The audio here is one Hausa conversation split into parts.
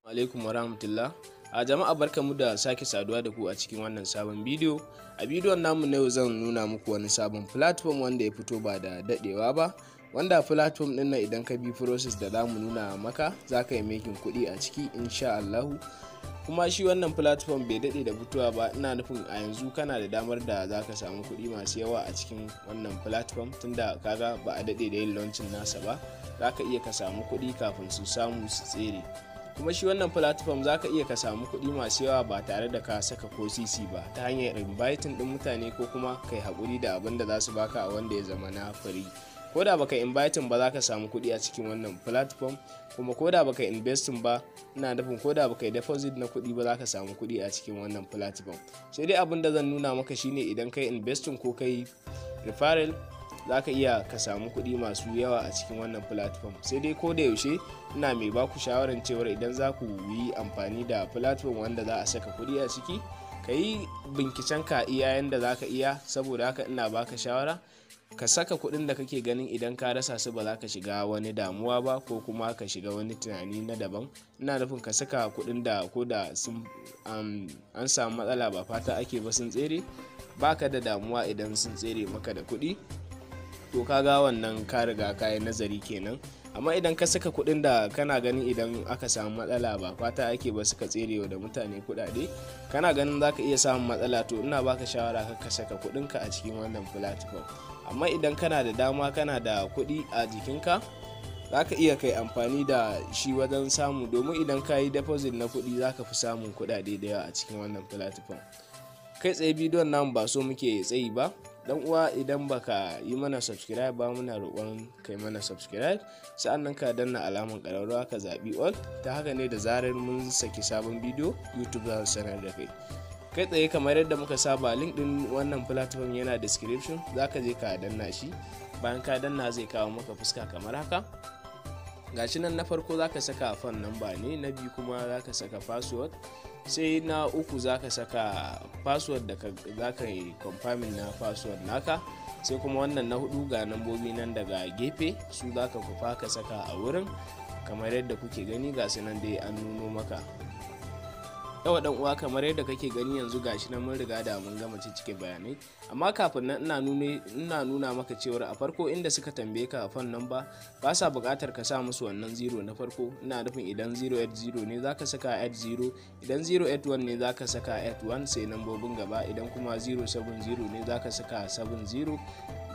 Alaikum wa rahmatullah. A jama'a, barkamu da sake saduwa da ku a cikin wannan sabon bidiyo. A bidiyon namu na yau, zan nuna muku wani sabon platform wanda ya fito ba da dadewa ba, wanda platform din nan idan ka bi process da zamu nuna maka, za ka yi making kuɗi a ciki insha Allahu. Kuma shi wannan platform bai daɗe da fitowa ba. Ina nufin a yanzu kana da damar da za ka samu kuɗi masu yawa a cikin wannan platform, tunda kaga ba a daɗe da yin launching nasa ba. Za ka iya ka samu kuɗi kafin su samu su tsere. Kuma shi wannan platform za ka iya ka samu kuɗi masu yawa ba tare da ka saka ko sisi ba, ta hanyar inviting ɗin mutane ko kuma kai haƙuri da abin da za su baka a wanda ya zama na free. Ko da baka inviting ba, za ka samu kuɗi a cikin wannan platform. Kuma ko da baka investing ba, ina nufin ko da baka yi deposit na kuɗi ba, za ka samu kuɗi a cikin wannan platform. Sai dai abin da zan nuna maka shine idan kai investing ko kai referral, za ka iya ka samu kuɗi masu yawa a cikin wannan platform. Sai dai ko da yaushe ina mai baku shawarar cewar idan za ku yi amfani da platform wanda za a saka kuɗi a ciki, ka yi binciken ka iya yanda za ka iya. Saboda haka ina baka shawara ka saka kuɗin da kake ganin idan ka rasa su ba za ka shiga wani damuwa ba ko kuma ka shiga wani tunani na daban. Ina nufin ka saka kuɗin da ko da sun an samu matsala, ba fata ake ba, sun tsere, baka da damuwa idan sun tsere maka da kuɗi. To ka ga wannan ka riga ka yi nazari kenan. Amma idan ka saka kuɗin da kana ganin idan aka samu matsala, ba fata ake ba, suka tserewa da mutane kuɗaɗe, kana ganin za ka iya samun matsala, to ina baka shawara ka saka kuɗinka a cikin wannan platform. Amma idan kana da dama, kana da kuɗi a jikinka, za ka iya kai amfani da shi wajen samu, domin idan ka yi deposit na kuɗi, za ka fi samun kuɗaɗe da yawa a cikin wannan platform. Kai tsaye bidiyon namu ba so muke tsayi ba. Dan uwa, idan baka yi mana subscribe ba, muna roƙon kai mana subscribe, sa'annan ka danna alaman ƙararrawa, ka zaɓi all. Ta haka ne da zarar mun saki sabon bidiyo, YouTube za su sanar da kai. Kai tsaye, kamar yadda muka saba, link din wannan platform yana description, za ka je ka danna shi. Bayan ka danna, zai kawo maka fuska kamar haka. Gashi nan, na farko za ka saka phone number ne, na biyu kuma za ka saka password, sai na uku za ka saka password da za ka yi confirming na password naka, sai kuma wannan na hudu, ga nambobi nan daga gefe, su za ka kufa ka saka a wurin kamar yadda kuke gani. Ga su nan dai an nuno maka. Yawa dan uwa, kamar yadda kake gani yanzu, gashi nan mun riga da mun gama cike bayanai. Amma kafin nan, ina nuna maka cewar a farko inda suka tambaye ka phone number, ba sa buƙatar ka sa musu wannan 0 na farko. Ina nufin idan 080 ne, zaka saka 80, idan 081 ne, zaka saka 81, sai nambobin gaba. Idan kuma 070 ne, zaka saka 70.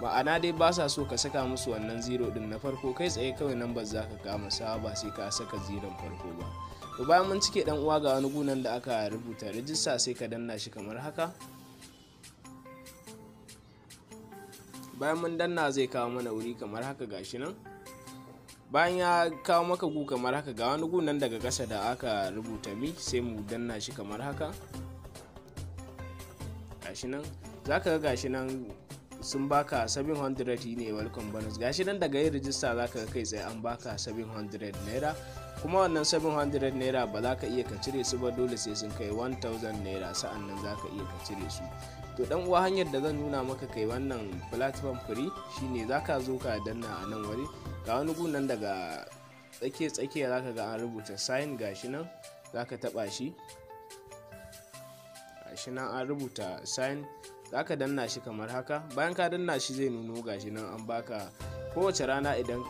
Ma'ana dai ba sa so ka saka musu wannan 0 din na farko. Kai tsaye kawai number zaka kama sa, ba sai ka saka 0 farko ba. To, bayan mun cike, dan uwa, ga wani gunan da aka rubuta rijista, sai ka danna shi kamar haka. Bayan mun danna, zai kawo mana wuri kamar haka. Gashi nan. Bayan ya kawo maka gu kamar haka, ga wani gunan daga ƙasa da aka rubuta me, sai mu danna shi kamar haka. Gashi nan, zaka ga gashi nan sun baka 700 ne welcome bonus. Gashi nan, daga yin rijista zaka ga kai tsaye an baka 700 naira. Kuma wannan 700 naira ba za ka iya ka cire su ba, dole sai sun kai 1000 naira sa'an nan za ka iya ka cire su. To dan uwa, hanyar da zan nuna maka kai wannan platform free shine za ka zo ka danna a nan wuri. Ga wani gunan daga tsakiya tsakiya, za ka ga an rubuta sign. Gashi nan, za ka taba shi. Gashi nan an rubuta sign, za ka danna shi kamar haka. Bayan ka danna shi, zai nuno gashi nan an baka kowace rana, idan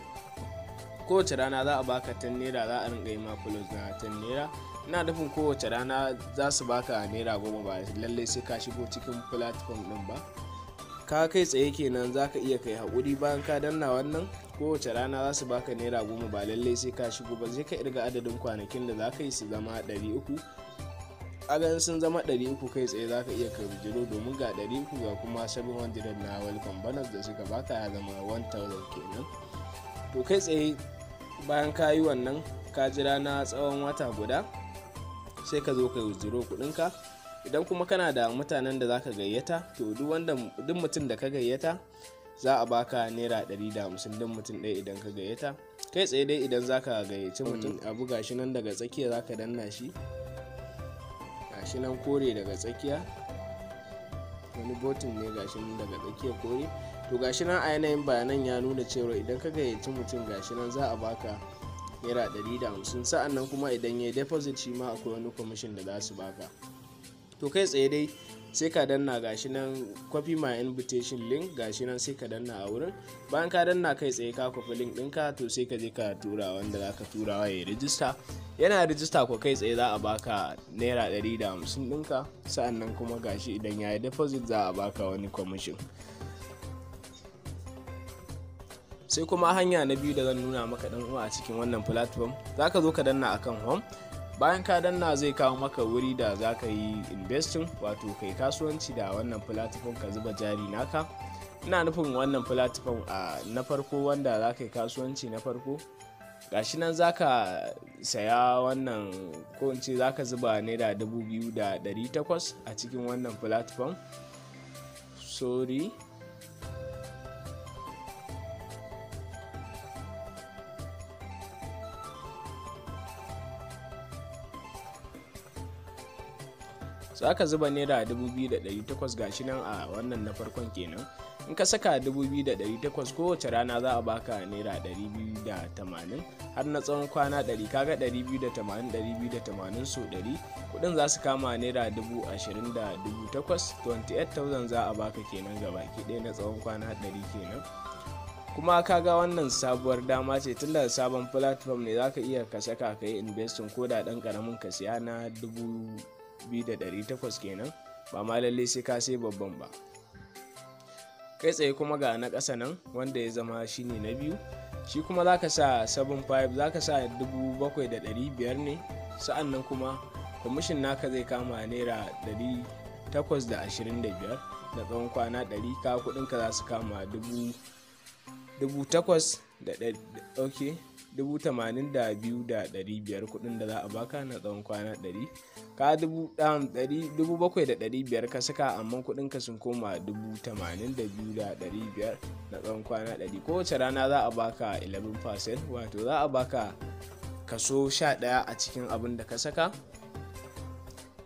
kowace rana za a baka 10 naira, za a rinka yi ma plus na 10 naira. Ina nufin kowace rana za su baka naira 10, ba lallai sai ka shigo cikin platform din ba. Ka kai tsaye kenan za ka iya kai haƙuri. Bayan ka danna wannan, kowace rana za su baka naira 10, ba lallai sai ka shigo ba. Sai ka irga adadin kwanakin da za ka yi su zama 300. Kaga sun zama 300, kai tsaye za ka iya kai withdraw, domin ga 300 ga kuma 700 na welcome bonus da suka baka, ya zama 1000 kenan. To, kai tsaye bayan ka yi wannan, ka jira na tsawon wata guda, sai ka zo ka yi withdraw kudinka. Idan kuma kana da mutanen da zaka gayyata, to duk mutum da ka gayyata za a baka naira 150, duk mutum ɗaya idan ka gayyata. Kai tsaye dai idan zaka gayyaci mutum, abu gashi nan daga tsakiya, zaka danna shi. Gashi nan kore daga tsakiya, wani button ne gashi nan daga tsakiya kore. To, gashi nan a yanayin bayanan ya nuna cewa idan ka gayyaci mutum, gashi nan za a baka naira 150. Sa'an nan kuma idan ya yi deposit, shi ma akwai wani commission da za su baka. To kai tsaye dai sai ka danna, gashi nan, "Copy my invitation link", gashi nan, sai ka danna a wurin. Bayan ka danna, kai tsaye ka copy link ɗinka, to sai ka je ka tura wanda za ka tura ya rijista. Yana rijista ko, kai tsaye za a baka naira 150 ɗinka. Sa'an nan kuma gashi, idan ya yi deposit za a baka wani commission. Sai kuma hanya na biyu da zan nuna maka, dan uwa, a cikin wannan platform, za ka zo ka danna akan "Home". Bayan ka danna, zai kawo maka wuri da za ka yi investing, wato kai kasuwanci da wannan platform, ka zuba jari naka. Ina nufin wannan platform a na farko wanda za ka yi kasuwanci na farko, gashi nan, za ka saya wannan, ko in ce za ka zuba naira 2,800 a cikin wannan platform. Sorry. Za ka zuba naira 2,800, gashi nan, a wannan na farkon kenan. In ka saka 2,800, kowace rana za a baka naira 280 har na tsawon kwana 100. Kaga 280, 280 so 100, kudin za su kama naira 28,000, 28,000 za a baka kenan gabaki ɗaya na tsawon kwana 100 kenan. Kuma kaga wannan sabuwar dama ce, tunda sabon platform ne, zaka iya ka saka ka yi investing ko da ɗan ƙaramin ka siya na 2,800 kenan, ba ma lallai sai ka sai babban ba. Kai tsaye kuma ga na ƙasa nan, wanda ya zama shine na biyu. Shi kuma zaka sa 75, zaka sa 7,500 ne. Sa'an nan kuma commission naka zai kama naira 825 na tsawon kwana 100. Ka kudinka za su kama dubu takwas da, ok, 82,500, kudin da za a baka na tsawon kwana 100. Ka 7,500 ka saka, amma kudin ka sun koma 82,500 na tsawon kwana 100. Kowace rana za a baka 11%, wato za a baka kaso 11 a cikin abin da ka saka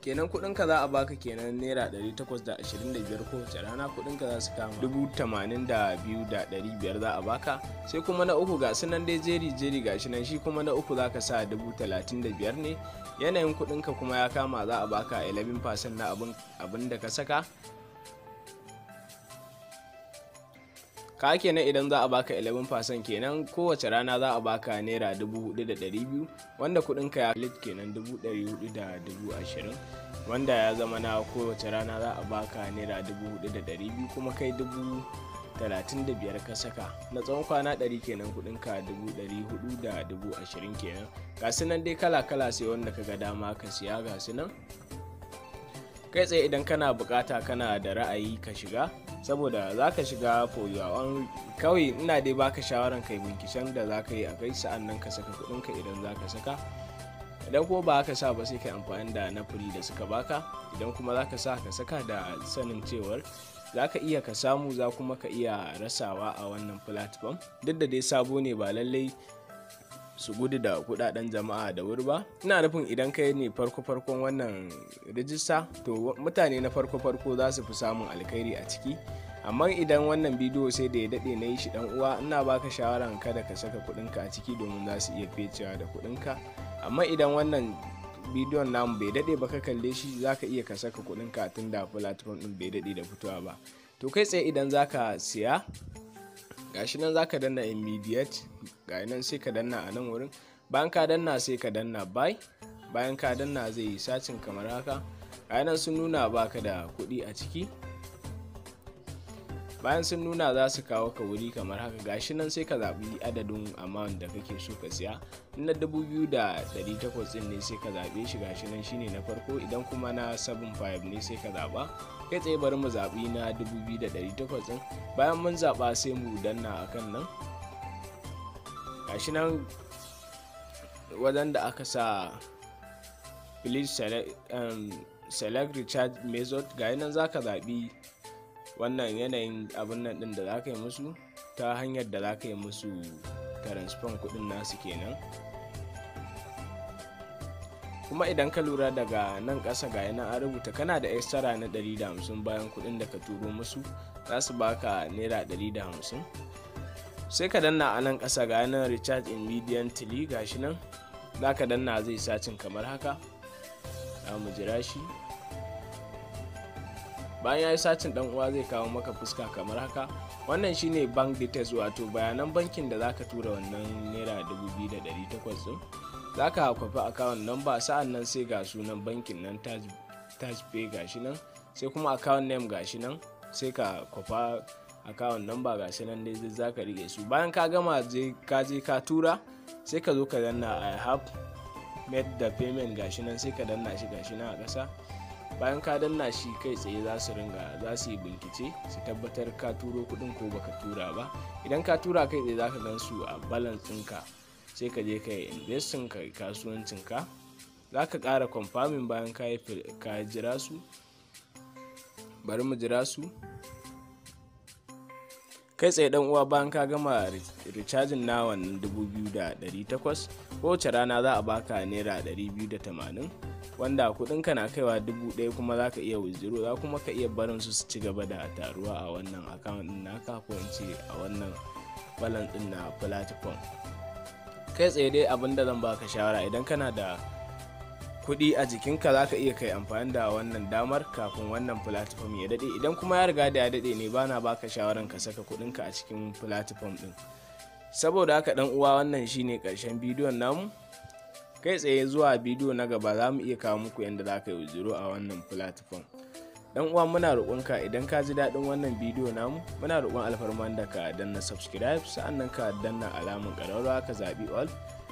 kenan. Kudin ka za a baka kenan naira 825 kowace rana, kudin ka za su kama 82,500 za a baka. Sai kuma na uku, ga sunan dai jeri jeri, ga shi nan. Shi kuma na uku za ka sa 35,000 ne. Yanayin kudin ka kuma ya kama za a baka 11% na abin da ka saka ka kenan. Idan za a baka 11% kenan, kowace rana za a baka naira 4,200, wanda kudin ka ya lit kenan 420,000, wanda ya zama na kowace rana za a baka naira 4,200. Kuma kai 35,000 ka saka, na tsawon kwana 100 kenan, kudin ka 420,000 kenan. Ga su nan dai kala kala, sai wanda ka ga dama ka siya, ga su nan. Kai tsaye idan kana bukata, kana da ra'ayi, ka shiga, saboda za ka shiga for your own. Kawai ina dai baka shawaran kai binciken da za ka yi a kai, sa'an nan ka saka kudinka idan za ka saka. Idan kuma ba ka sa ba, sai ka amfani da na free da suka baka. Idan kuma za ka sa, ka saka da sanin cewar za ka iya ka samu, za kuma ka iya rasawa a wannan platform. Duk da dai sabo ne, ba lallai su gudu da kudaden jama'a da wuri ba. Ina nufin idan kai ne farko farkon wannan rijista, to mutane na farko farko za su fi samun alkhairi a ciki. Amma idan wannan bidiyo sai da ya dade na yi shi, dan uwa, ina baka shawaran kada ka saka kudinka a ciki, domin za su iya fecewa da kudinka. Amma idan wannan bidiyon namu bai dade ba ka kalle shi, za ka iya ka saka kudinka, tun da platform din bai dade da fitowa ba. To kai tsaye idan zaka siya, gashi nan, zaka danna "Immediate", ga nan, sai ka danna a nan wurin. Bayan ka danna, sai ka danna "Buy". Bayan ka danna, zai yi searching kamar haka. Ga nan sun nuna baka da kuɗi a ciki. Bayan sun nuna, za su kawo ka wuri kamar haka. Gashi nan, sai ka zaɓi adadin amount da kake so ka siya. Na 2,800 ɗin ne, sai ka zaɓe shi, gashi nan, shine na farko. Idan kuma na 75 ne, sai ka zaɓa. Kai tsaye bari mu zaɓi na 2,800 ɗin. Bayan mun zaɓa, sai mu danna akan nan, gashi nan, wajen da aka sa "Please select recharge method". Ga nan, za ka zaɓi wannan yanayin abin nan ɗin da za ka yi musu, ta hanyar da za ka yi musu transfer kuɗin nasu kenan. Kuma idan ka lura daga nan ƙasa, ga yana an rubuta kana da extra na 150. Bayan kuɗin da ka turo musu, za su baka naira 150. Sai ka danna a nan ƙasa, ga nan "Recharge immediately", gashi nan za ka danna, zai searching kamar haka. Za mu jira shi. Bayan ya yi searching, dan uwa, zai kawo maka fuska kamar haka. Wannan shine bank details, wato bayanan bankin da zaka tura wannan naira 2,800 din. Zaka kwafi account number, sa'an nan sai ga sunan bankin nan, Taj Pay, gashi nan, sai kuma account name, gashi nan, sai ka kwafa account number, gashi nan dai za ka rike su. Bayan ka gama, je ka je ka tura, sai ka zo ka danna "I have made the payment", gashi nan, sai ka danna shi, gashi nan a ƙasa. Bayan ka danna shi, kai tsaye za su ringa za su yi bincike su tabbatar ka turo kuɗin ko baka tura ba. Idan ka tura, kai tsaye za ka gan su a balance ɗinka, sai ka je ka yi investing, ka kasuwancinka. Za ka ƙara confirming bayan ka jira su. Bari mu jira su. Kai tsaye, dan uwa, bayan ka gama recharging na wannan 2,800, kowace rana za a baka naira 280, wanda kudinka na kaiwa 1,000 kuma za ka iya withdraw, za kuma ka iya barin su su ci gaba da taruwa a wannan account din naka, ko in ce a wannan balance din na platform. Kai tsaye dai, abin da zan baka shawara, idan kana da kuɗi a jikinka, za ka iya kai amfani da wannan damar kafin wannan platform ya daɗe. Idan kuma ya riga da ya daɗe ne, bana baka shawaran ka saka kuɗinka a cikin platform ɗin. Saboda haka, ɗan uwa, wannan shine ƙarshen bidiyon namu. Kai tsaye zuwa bidiyo na gaba za mu iya kawo muku yadda za ka yi withdraw a wannan platform. Dan uwa, muna roƙonka, idan ka ji daɗin wannan bidiyo namu, muna roƙon alfarman da ka danna subscribe, sa'annan ka danna alamun ƙararrawa, ka zaɓi all.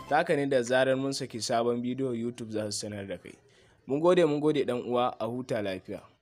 Ta haka ne da zarar mun saki sabon bidiyo, YouTube za su sanar da kai. Mun gode, mun gode, dan uwa, a huta lafiya.